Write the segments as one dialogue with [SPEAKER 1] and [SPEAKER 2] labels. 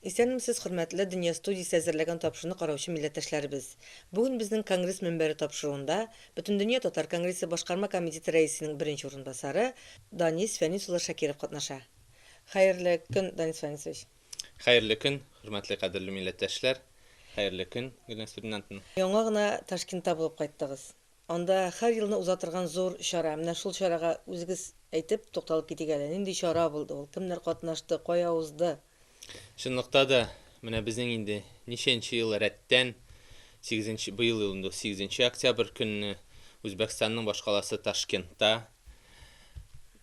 [SPEAKER 1] Исәнмесез, хөрмәтле Дөнья студиясе әзерләгән тапшыруны караучы милләттәшләребез! Бүген безнең Конгресс мөнбәре тапшыруында Бөтендөнья татар конгрессы Башкарма комитеты рәисенең беренче урынбасары Данис Фәнис улы Шакиров катнаша. Хәерле көн, Данис Фәнисович!
[SPEAKER 2] Хәерле көн, хөрмәтле кадерле милләттәшләр! Хәерле көн, Гөлназ Фердинандовна!
[SPEAKER 1] Яңа гына Ташкентта булып кайттыгыз. Анда һәр елны уза торган зур чара. Менә шул чарага үзегез әйтеп, тукталып китик әле. Нинди чара булды ул? Кемнәр катнашты? Кая узды?
[SPEAKER 2] Чынлыкта да, менә безнең инде ничәнче ел рәттән, сигезенче, быел инде сигезенче октябрь көнне Үзбәкстанның башкаласы Ташкентта,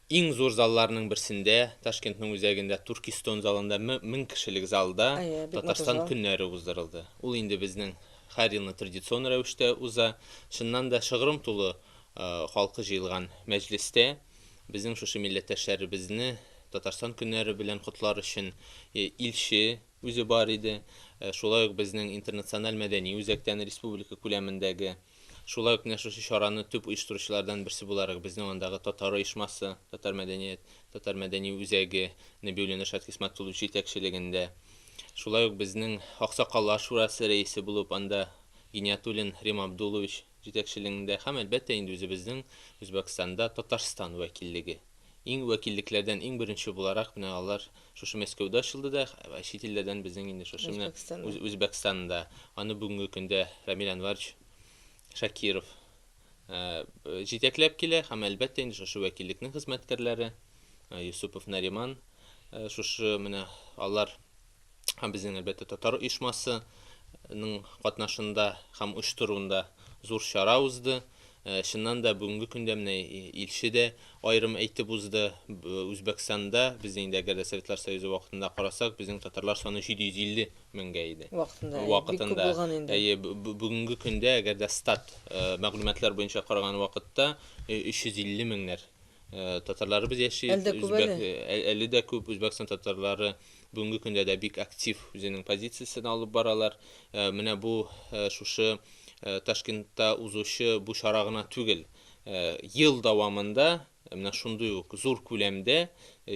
[SPEAKER 2] иң зур залларның берсендә, Ташкентның үзәгендә, Туркистон залында, 1000 кешелек залда
[SPEAKER 1] Әйе, бик матур
[SPEAKER 2] Татарстан
[SPEAKER 1] зал.
[SPEAKER 2] көннәре уздырылды. Ул инде безнең һәр елны традицион рәвештә уза. Чыннан да, шыгрым тулы халкы җыелган мәҗлестә безнең шушы милләттәшләребезне Татарстан көннәре белән котлар өчен илче үзе бар иде. Шулай ук безнең интернациональ мәдәни үзәктән республика күләмендәге, шулай ук менә шушы чараны төп оештыручылардан берсе буларак безнең андагы татар оешмасы, татар мәдәният, татар мәдәни үзәге Нәбиуллин Ришат Хисмәтуллович җитәкчелегендә, шулай ук безнең Аксакаллар шурасы рәисе булып анда Гиниятуллин Рим Абдуллович җитәкчелегендә һәм, әлбәттә инде, үзебезнең Үзбәкстанда Татарстан вәкиллеге. Иң вәкиллекләрдән иң беренче буларак менә алар шушы Мәскәүдә ачылды да, ә чит илләрдән безнең инде шушы менә
[SPEAKER 1] Үзбәкстанда.
[SPEAKER 2] Үзбәкстанда. Аны бүгенге көндә Рамил Әнварович Шакиров җитәкләп килә һәм, әлбәттә инде, шушы вәкиллекнең хезмәткәрләре Юсупов Нариман, шушы менә алар һәм безнең, әлбәттә, татар оешмасының катнашында һәм оештыруында зур чара узды. Чыннан да, бүгенге көндә менә илче дә аерым әйтеп узды. Үзбәкстанда, безнең инде әгәр дә Советлар Союзы вакытында карасак, безнең татарлар саны 750 меңгә иде.
[SPEAKER 1] Вакытында, әйе, бик күп
[SPEAKER 2] Вакытында.
[SPEAKER 1] булган инде.
[SPEAKER 2] Әйе, бүгенге көндә, әгәр дә стат мәгълүматлар буенча караган вакытта, 350 меңнәр татарларыбыз яши.
[SPEAKER 1] Әле дә күп
[SPEAKER 2] Үзбәк
[SPEAKER 1] әле.
[SPEAKER 2] Әле дә күп. Үзбәкстан татарлары бүгенге көндә дә бик актив үзенең позициясен алып баралар. Менә бу шушы Ташкентта узучы бу чара гына түгел. Ел дәвамында менә шундый ук зур күләмдә,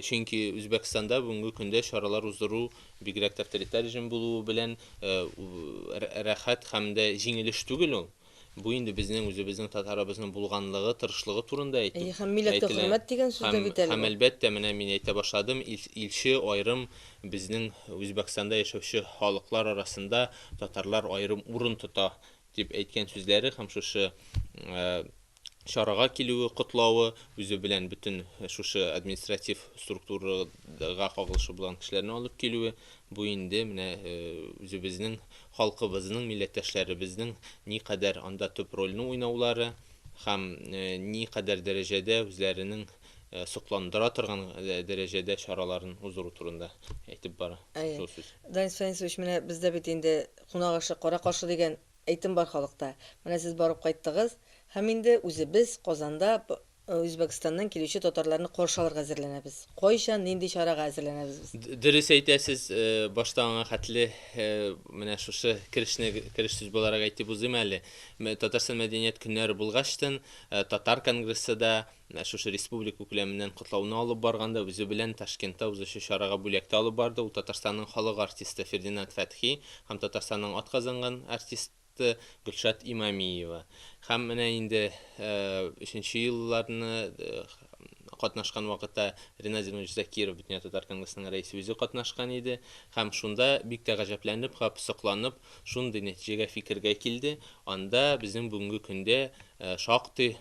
[SPEAKER 2] чөнки Үзбәкстанда бүгенге көндә чаралар уздыру бигрәк тә авторитар режим булуы белән рәхәт һәм дә җиңел эш түгел ул. Бу инде безнең үзебезнең татарыбызның булганлыгы, тырышлыгы турында әйтү,
[SPEAKER 1] Әйе, һәм милләткә
[SPEAKER 2] әйтелә.
[SPEAKER 1] хөрмәт дигән сүз дә
[SPEAKER 2] Һәм,
[SPEAKER 1] бит әле
[SPEAKER 2] һәм
[SPEAKER 1] бу.
[SPEAKER 2] әлбәттә, менә мин әйтә башладым, ил, илче аерым безнең Үзбәкстанда яшәүче халыклар арасында татарлар аерым урын тота, дип әйткән сүзләре һәм шушы чарага килүе, котлавы, үзе белән бөтен шушы административ структурага кагылышы булган кешеләрне алып килүе, бу инде менә үзебезнең халкыбызның, милләттәшләребезнең никадәр анда төп рольне уйнаулары һәм никадәр дәрәҗәдә үзләренең сокландыра торган дәрәҗәдә чараларын уздыру турында әйтеп бара
[SPEAKER 1] Әйе.
[SPEAKER 2] шул сүз.
[SPEAKER 1] Данис Фәнисович, менә бездә бит инде кунак ашы кара каршы дигән Әйтем бар халыкта. Менә сез барып кайттыгыз, һәм инде үзебез Казанда Үзбәкстаннан килүче татарларны каршы алырга әзерләнәбез. Кайчан, нинди чарага әзерләнәбез без?
[SPEAKER 2] Дөрес әйтәсез, башта аңа хәтле менә шушы керешне кереш сүз буларак әйтеп узыйм әле. Татарстан мәдәният көннәре булгачтын, татар конгрессы да Менә шушы республика күләменнән котлауны алып барганда, үзе белән Ташкентта узучы чарага бүләк тә алып барды. Ул Татарстанның халык артисты Фердинанд Фәтхи һәм Татарстанның атказанган артисты Гөлшат Имамиева. Һәм менә инде өченче елларны катнашкан вакытта Ринат Зиннурович Закиров, Бөтендөнья татар конгрессының рәисе, үзе катнашкан иде. Һәм шунда бик тә гаҗәпләнеп һәм сокланып шундый нәтиҗәгә, фикергә килде, анда безнең бүгенге көндә шактый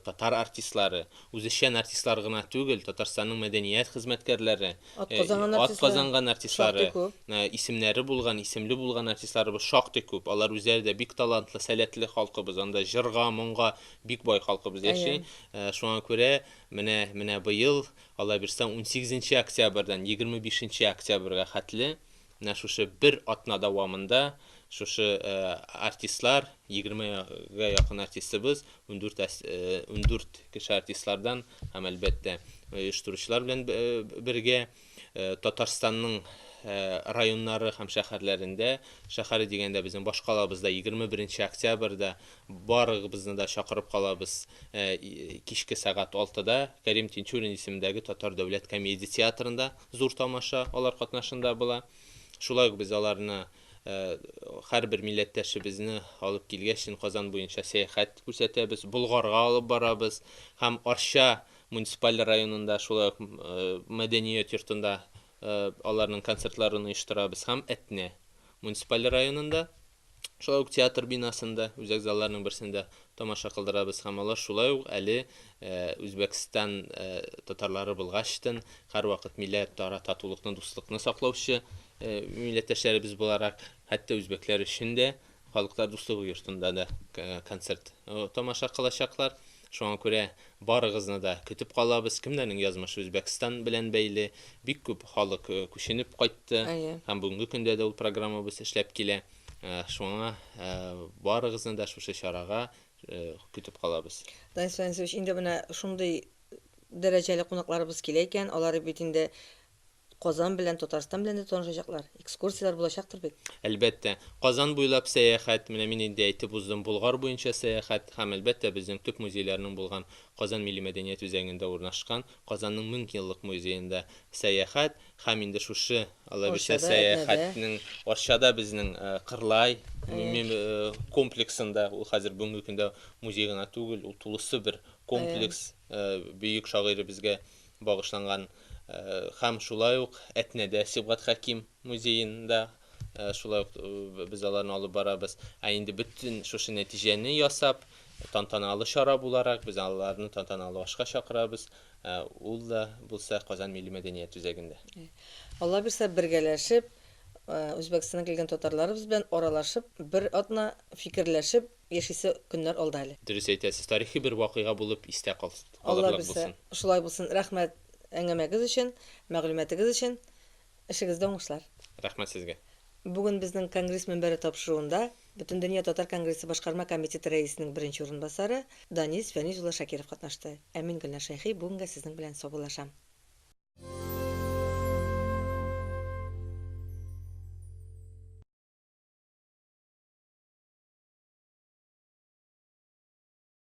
[SPEAKER 2] татар артистлары, үзешчән артистлар гына түгел, Татарстанның мәдәният хезмәткәрләре,
[SPEAKER 1] Атказанган артистлары
[SPEAKER 2] атказанган артистлары,
[SPEAKER 1] шактый күп.
[SPEAKER 2] исемнәре булган, исемле булган артистларыбыз шактый күп. Алар үзләре дә бик талантлы, сәләтле халкыбыз. Анда җырга, моңга бик бай халкыбыз яши. Шуңа күрә менә менә быел, Алла бирса, 18 октябрьдән 25 октябрьгә хәтле Менә шушы бер атна дәвамында шушы артистлар, егермегә якын артистыбыз, 14, 14 кеше артистлардан һәм, әлбәттә, оештыручылар белән бергә Татарстанның районнары һәм шәһәрләрендә, шәһәре дигәндә безнең башкалабызда 21 октябрьдә барыгыбызны да чакырып калабыз кичке сәгать алтыда Кәрим Тинчурин исемендәге Татар дәүләт комедия театрында Зур тамаша алар катнашында була. Шулай ук без аларны һәрбер милләттәшебезне алып килгәч, Казан буенча сәяхәт күрсәтәбез, Болгарга алып барабыз һәм Арча муниципаль районында шулай ук мәдәният йортында аларның концертларын оештырабыз һәм Әтнә муниципаль районында шулай ук театр бинасында, үзәк залларның берсендә тамаша кылдырабыз һәм алар шулай ук әле Үзбәкстан татарлары булгачтын, һәрвакыт милләтара татулыкны, дуслыкны саклаучы милләттәшләребез буларак, хәтта үзбәкләр өчен дә Халыклар дуслыгы йортында да концерт тамаша кылачаклар. Шуңа күрә барыгызны да көтеп калабыз. Кемнәрнең язмышы Үзбәкстан белән бәйле, бик күп халык күченеп кайтты. Һәм бүгенге көндә дә ул программабыз эшләп килә. Шуңа барыгызны да шушы чарага көтеп калабыз.
[SPEAKER 1] Данис Фәнисович, инде менә шундый дәрәҗәле кунакларыбыз килә икән, алар бит инде Казан белән, Татарстан белән дә танышачаклар. Экскурсияләр булачактыр бит?
[SPEAKER 2] Әлбәттә. Казан буйлап сәяхәт, менә мин инде әйтеп уздым, Болгар буенча сәяхәт һәм, әлбәттә, безнең төп музейларның булган Казан милли мәдәният үзәгендә урнашкан Казанның 1000 еллык музеенда сәяхәт һәм инде шушы, Алла бирсә,
[SPEAKER 1] Арчада, Әтнәдә.
[SPEAKER 2] сәяхәтнең Арчада безнең Кырлай комплексында, ул хәзер бүгенге көндә музей гына түгел, ул тулысы бер комплекс, бөек шагыйребезгә багышланган һәм шулай ук Әтнәдә Сибгат Хәким музеенда шулай ук без аларны алып барабыз. Ә инде бөтен шушы нәтиҗәне ясап, тантаналы чара буларак без аларны тантаналы ашка чакырабыз. Ул да булса Казан милли мәдәният үзәгендә.
[SPEAKER 1] Алла бирсә, бергәләшеп, Үзбәкстаннан килгән татарларыбыз белән аралашып, бер атна фикерләшеп яшисе көннәр алда әле.
[SPEAKER 2] Дөрес әйтәсез, тарихи бер вакыйга булып истә
[SPEAKER 1] Алла
[SPEAKER 2] калырлык
[SPEAKER 1] бирсә,
[SPEAKER 2] булсын.
[SPEAKER 1] шулай булсын. Рәхмәт әңгәмәгез өчен, мәгълүматыгыз өчен. Эшегездә уңышлар.
[SPEAKER 2] Рәхмәт сезгә.
[SPEAKER 1] Бүген безнең Конгресс мөнбәре тапшыруында Бөтендөнья татар конгрессы башкарма комитеты рәисенең беренче урынбасары Данис Фәнис улы Шакиров катнашты. Ә мин, Гөлнар Шәйхи, бүгенгә сезнең белән саубуллашам.